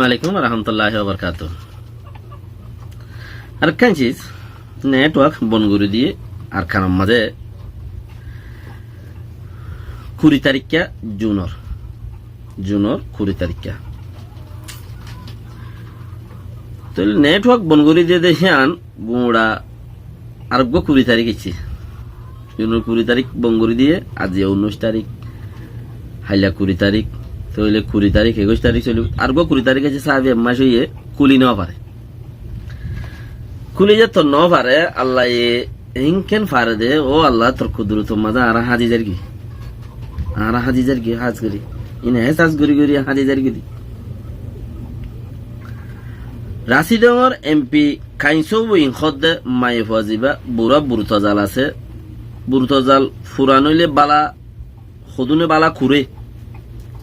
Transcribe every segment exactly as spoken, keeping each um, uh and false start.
Alaikum warahmatulláhi wabarakátuhu. Ar ekkán sis, network bon gorí diyé Arkanor mazé kuri tarikká Junor, Junor kuri tarikká. Tóile network bon gorí diyé de híyan guñça areggúa kuri tarík aiccé. Junor kuri tarík bon gorí diyé, aijja unnúic tarík, hailla kuri tarík, tóile kuri tarík, ekuic tarík sólibo. Areggúa kuri tarík aiccé, sáfi ek mac óiye, kúli nofaré. Kúli zeto nofaré, Allaye hínkén faré de, ó Allah, tor kudurotor mazé añára háñdi zairgói. Añára háñdi zairgói, hás gorí. Ine hésas gorí gorí háñdi zairgói de. Rasidongor M P Kainsu Buing hoódde maiyafua zibá burá burtozal asé, burtozal furan óile bála, hodúne bála kuré,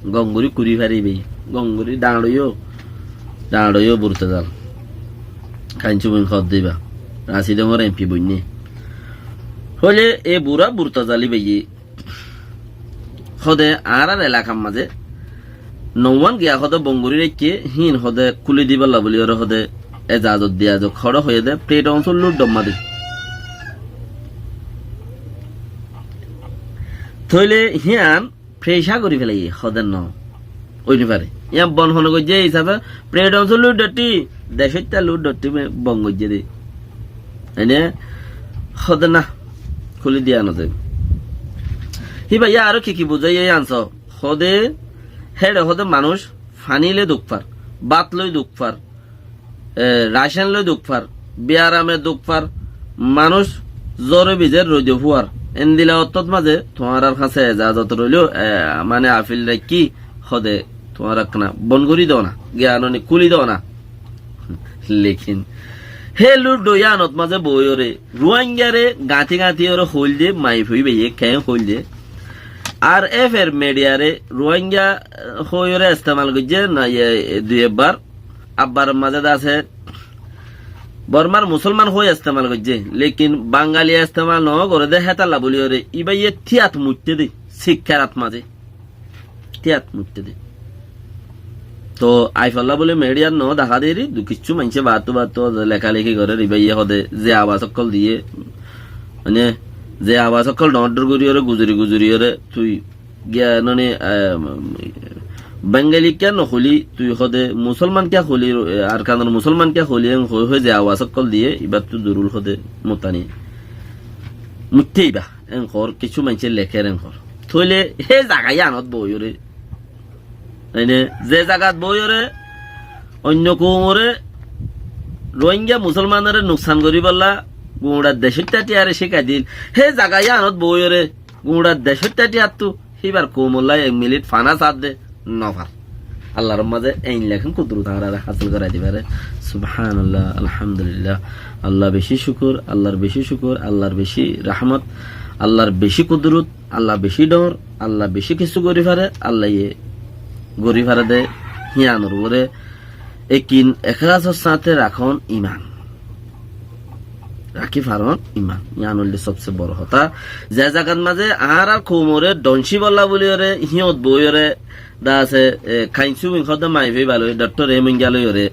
gom gorí kuri faribá, gom gorí dañr óiyo, dañr óiyo burtozal. Kainsu Buing hoódde ibá, Rasidongor M P boinné. Hoilé e burá burtozal ibáye hode añárar elakar mazé nouwán giya hode bon gorí raikké, híin hode kúli dibálla buli óre hode ezazot diya zok, hoçé hoiyé de, Pret Houncil luddor mazé. Tóile híyan fecá gorí felaiyé, hode no ói nofaré. Híyan bon hone goijjé hísafe, Pret Houncil luddor thí, decóitta luddor thí me bon goijjé de. Ene hode na, kúli diya no zaibo. Híbayé aró ki ki buzáiye yían só. Hode, héçe hode manúic faní loi duk far, bát loi duk far, e, racén loi duk far, biarame duk far, manúic zore bizer roide fúar. Endila ottót mazé tuáñrar hañsé ezazot roiléo, e, mane afil raikkí hode tuáñra ekkán bon gorí dona, giyanoni kúli dona. Lekin hé luddo yíanot mazé boóiyoré Ruáinggare gañti gañti óre hoóilde, maiyafua ibáye keén hoóilde. Ar F R midiyare Ruáingga, e, hoóiyoré estemal goijjé, na, iye, dui ebbar, abbar mazé de asé, Bormar musólman hoói estemal goijjé, lekin Bangali estemal no goré de hétalla buli óre, ibáye tíyat muitté de, sikkarat mazé. Tíyat muitté de. Toh aifolla buli midiyat no dahá de eri, du kiccú maincé baáttu baáttu lekáleki gorér, ibáye hode ze abas ókkol diyé, mane, ze abas ókkol dhoóñr dhoóñr gorí óre, guzori guzori óre, tui giya noni, e, Bengali kiyá no hoilí, tui hode musólman kiyá hoilí, e, Arkanor musólman kiyá hoilí, en hoi hoi ze abas ókkol diyé, ibáttu durul hode mutani muitté ibá, en hoór, kiccú maincé lekér en hoór. Tóile hé zaga yíanot boóiyoré, ene, ze zagat boóiyoré oinno koumoré, Ruáingga musólmanoré nuksan goríbolla guñça decóitta thiyaré cíkai dil, hé zaga yíanot boóiyoré guñça decóitta thiyattu híbar koumolla ek minit fana saádde no far. Allar mazé ein lekin kudurot añáráre hásil gorai di faré. Subhánallah, alhamdulillah. Allah bicí cúkur, Allar bicí cúkur, Allar bicí rahmot, Allar bicí kudurot, Allah bicí dhoóñr, Allah bicí kissú gorí faré, Allaye gorí faré de, híanor uore ekin eklasor sáñte rakón iman. Rakí faron iman. Iyan óilde sobse boro hotá. Ze zagat mazé añárar koumoré dhoncí bolla buli óre, híyot boói óre, de asé, e, Kainsu Buing hoódde maiyafua ibá loi, Doktor Rohingya loi óre,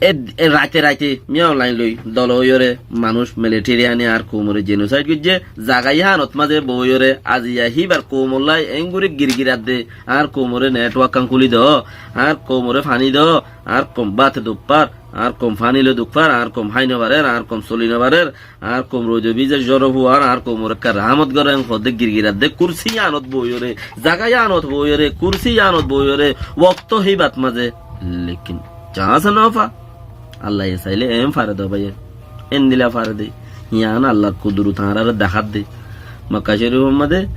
e, e, raite raite Min Aung Hlaing loi dol ói óre manúic militeri aní añár koumoré jenosaid goijjé, zaga yíanot mazé boói óre aziya híbar koumolla eéngorí girgirat de, añár koumoré network kán kúli do, añár koumoré faní do, añár koum báte duk far, añár koum faní loi duk far, añár koum hái no farer, añár koum soli no farer, añár koum roido bíze zoro fúar, añár koumoré ekká rahámot goró, en hoódde girgirat de, kursi yíanot boói óre, zaga yíanot boói óre, kursi yíanot boói óre, wokto híbat mazé, lekin Zañs no fa. Allaye sailé eén fare dé báiye. Endilla fare dé. Yián Allar kudurot añáráre dahá dé. Mokka Córifor modé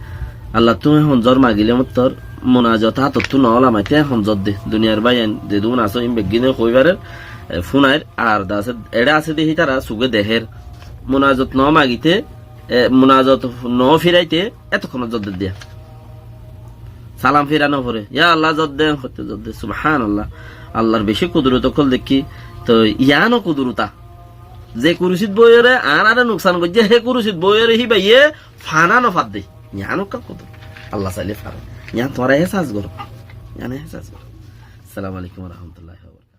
Allattú ehón zor magilé mottor munazot átottú no lamaité ehón zor dé. Duniyar báiyain zedún asó iín beggúne hoói farer, e, fúnair ar de asé, eçé asé dé hítara sugé dehér. Munazot no magité, e, munazot no firaité Étokkon zodde diya. Salam fira no fore. Ya Allah, zodde, hotte zodde. Subhanallah. Allar beci kudurot okkol dekki. Toi yián o kudurot. Ze kurusit boiyore añárare nuksan goijje, he kurusit boiyore híbaye fana no fadde. Yián okkol kudurot. Allah saile fare. Yián tuáñra ehsas goro. Yián ehsas goro. Assalamu alaikum wa rahmatullahi wa barakatuhu.